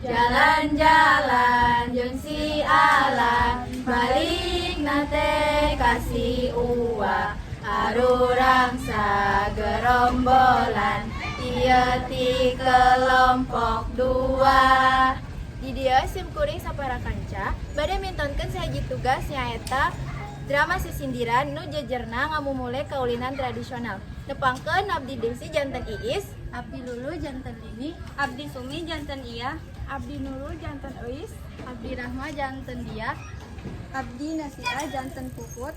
Jalan-jalan jeung si Alan, balikna teh ka si Uwa. Arurang sagerombolan, ieu ti kelompok 2. Di dieu sim kuring sapara kanca bade mintonkeun sahiji tugas, nyaeta drama sisindiran nu jejerna ngamumule kaulinan tradisional. Nepangkeun, abdi Desi janten Iis, Abdi Lulu janten Lini, Abdi Sumi janten Iya, Abdi Nurul janten Euis, Abdi Rahma janten Dia, Abdi Nasia janten Puput,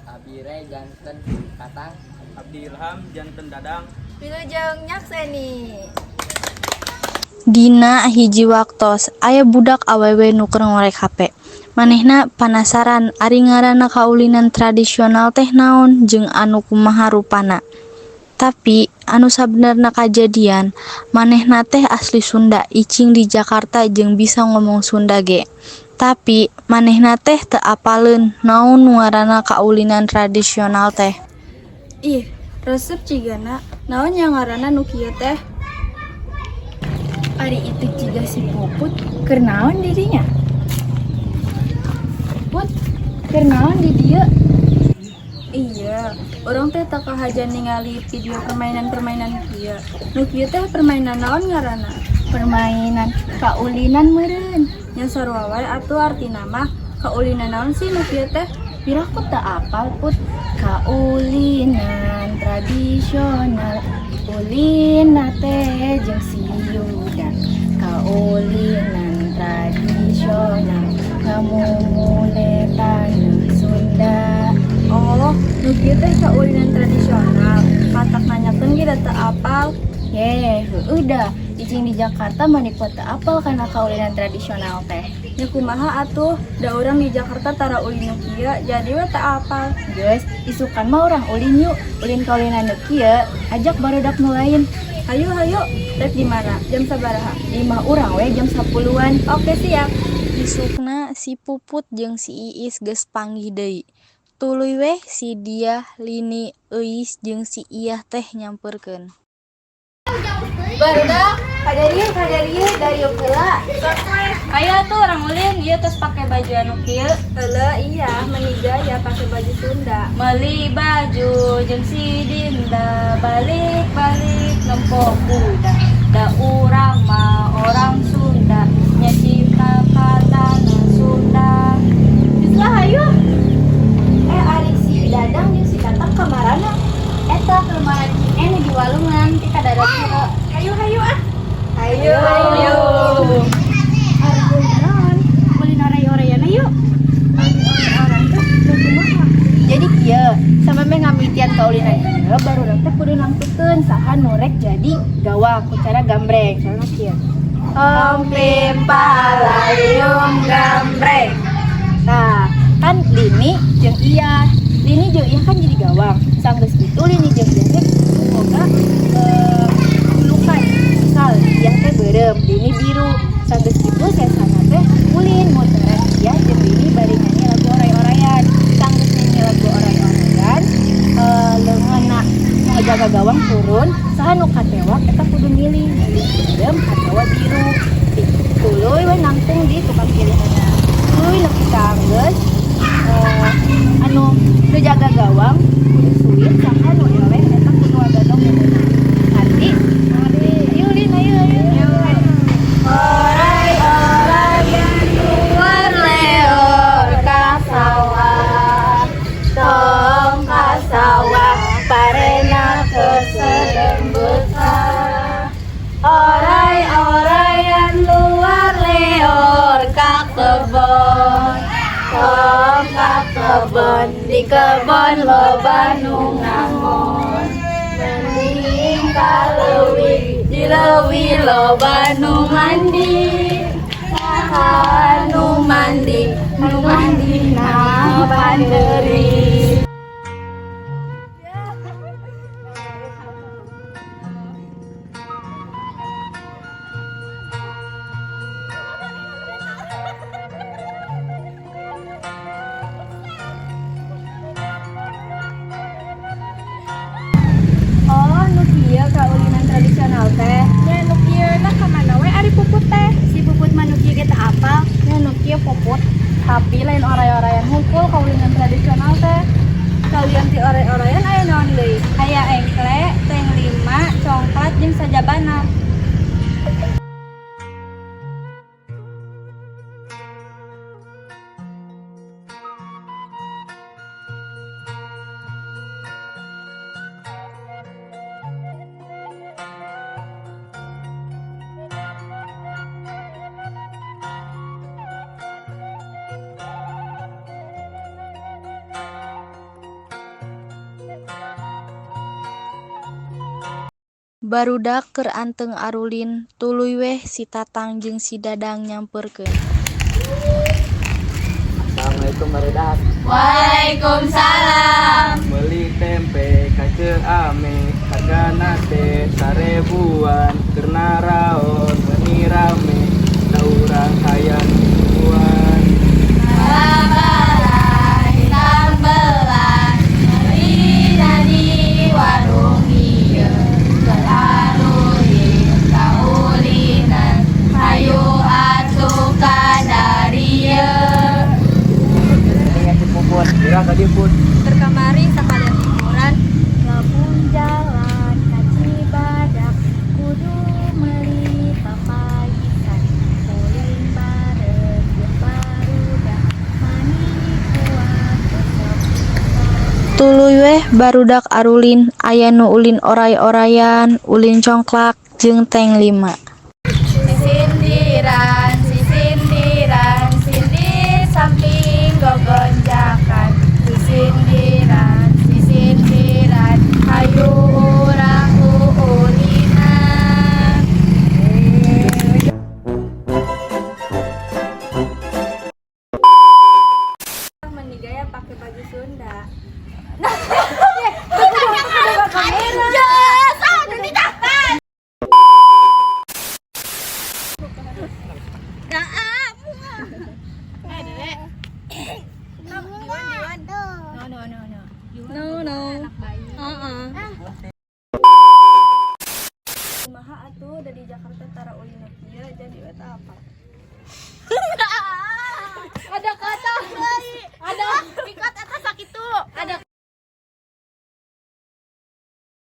Abdi Re janten Tatang. Abdi Ilham janten Dadang. Wilujeng nyakseni. Dina hiji waktos aya budak awewe nu keur ngorek HP. Manehna panasaran ari ngaranna kaulinan tradisional teh naon jeung anu kumaha rupana. Tapi anu sabenerna kajadian, manehna teh asli Sunda, icing di Jakarta jeung bisa ngomong Sunda ge. Tapi manehna teh teu apaleun naon nu ngaranna kaulinan tradisional teh. Ih, resep cigana, naon yang ngaranna nu kieu teh? Ari itu jiga si Puput, keur naon di dinya? Put, keur naon di dieu? Iya, urang teh teu kahaja ningali video permainan-permainan kieu. Nu kieu teh permainan naon ngaranna? Permainan kaulinan meureun. Nya sarua wae atuh artina mah. Kaulinan naon sih nu kieu teh? Piraku teu apal, Put. Kaulinan tradisional, ulina teh jeung si Yuda. Kaulinan tradisional ngamumule tanah Sunda. Oh, nu kieu teh kaulinan tradisional. Matak nanyakeun ge da teu apal. Ye, heueuh da, icing di Jakarta mani kuat teu apal kana kaulinan tradisional teh. Nya kumaha atuh, da urang di Jakarta tara ulin nu kieu, jadi we teu apal. Geus, isukan mah urang ulin yuk, ulin kaulinan nu kieu, ajak barudak nu lain. Hayu hayu, rek di mana? Jam sabaraha? Di imah urang we jam 10-an. Oke, siap. Isukna si Puput jeung si Iis geus panggih deui. Tuluy weh si Diah, Lini, Euis jeung si Iyah teh nyamperkeun. Barudak, kadarieu kadarieu darieu heula. Ayo atuh urang ulin, ieu tos pake baju anu kieu. Heuleuh, iya, meni gaya pake baju Sunda. Meuli baju jeung si Dinda, balik-balik nempo kuda. Da urang mah orang Sunda, nya cinta ka tanah Sunda. Geus lah, hayu. Eh, ari si Dadang jeung si Tatang kamarana? Eta keur maracing nu di walungan ti kadarat heula. Hayu hayu ah. Hayu. Hayu. Ari ulin naon? Ulin oray-orayana yuk. Oray-orayan teh nu kumaha? Jadi kieu, samemeh ngamimitian kaulinan ieu, barudak teh kudu nangtukeun saha nu rek jadi gawang ku cara gambreng. Soalna kieu. Hompim palayung gambreng. Nah, kan Lini jeung Iya. Lini jeung Iya kan jadi gawang. Sanggeus kitu Lini jeung Iya teh boga julukan. Misal Iya teh beureum, Lini biru. Sanggeus kitu sesana teh ulin muteran Iya jeung Lini bari nyanyi lagu oray-orayan. Sanggeus nyanyi lagu oray-orayan, leungeunna nu ngajaga gawang turun, saha nu katewak eta kudu milih, milih beureum atawa biru. Tuluy we nangtung di tukang pilihanna. Tuluy nepi ka anggeus anu nu jaga gawang kudu suit, saha nu eleh eta kudu ngagadong nu meunang. Ngarti? Ngarti. Ayo Lin, ayo ayo. Oray-orayan luar leor ka sawah. Tong ka sawah parena keselembetah. Oray-orayan luar leor ka kebon. Tong ka kebon, di kebon loba nu ngangon. Mending ka leuwi, di leuwi loba nu mandi. Saha nu mandi, nu mandi na pandeuri. Oh, nu kieu kaulinan tradisional teh. Nya nu kieu na ka mana we ari Puput teh? sajabana. Barudak keur anteng arulin, tuluy weh si Tatang jeung si Dadang nyamperkeun. Assalamualaikum barudak. Waalaikumsalam. Meuli tempe ka Ceu Ameh, hargana teh 1000-an, keur naraon meuni rame, da urang hayang nipuan. Bala-bala hitam belang, meulina di warung ieu, keur arulin kaulinan, hayu atuh ka darieu. Dengan si Puput, geura ka dieu, Put. Keur kamari sakalian liburan, lamun jalan ka Cibadak kudu meuli papaitan, ulin bareng jeung barudak mani kuat resep. Tuluy weh barudak arulin, aya nu ulin oray-orayan, ulin congklak, jeung tank lima. Sisindiran, sisindiran, sindir samping gogonjakan. Sisindiran, sisindiran, hayu urang uulinan. Meni gaya pakai baju Sunda. No, no, no. No, no. Kumaha atuh da di Jakarta tara ulin nu kieu, jadi we teu apal. Ada kata, ada ikat atas sakitu. Ada.